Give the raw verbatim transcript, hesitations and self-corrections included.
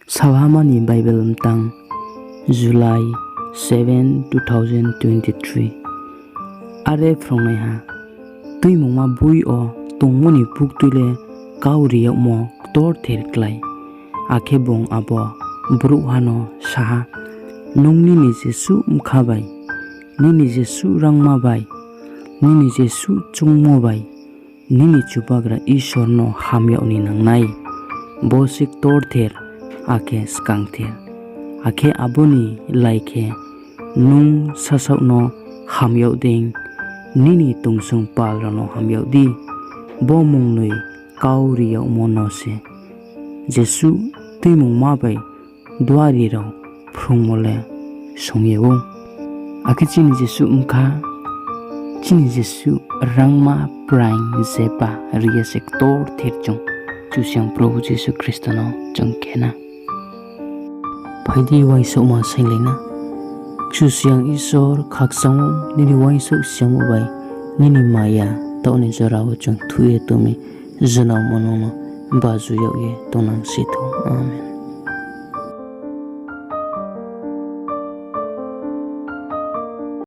Salhama ni Bible mtang, July seven, two thousand twenty-three. Are phrungnaiha, Tuimungma boi yo tongmo ni buktui le kau ri yagmo ktorther klái. Akhe bung abo brouhha no sa ha, Nung nini jesuh bkha bai, nini jesuh rangma bai, nini jesuh choungmo bai, nini Chubagra Isor no ham yag ni nang nai. Bo se ktorther akhe skangther. Akhe abo ni lái khe, nung sasaoh no ham yag dei, nini tongsong pal rao no ham yag di. Bo mungnoi kau ri yagmo no se jesuh Tuimungma bai duari rao phrungmo le song ye ou. Akhe chini jesuh bkha, chini jesuh rangma praing jeba ri ya se ktorther chung Kchusoyang Probhu Jisu Khristo no chung khe na. Phai di, uaingsouhma sainglai na. Kchusoyang Isor khakchang ou, nini uaingsouh siyamo bai nini maya taoh ni jora wo chung thuih ye tong mi, junamo nung no baju yag ye tongnang si thou. Amen.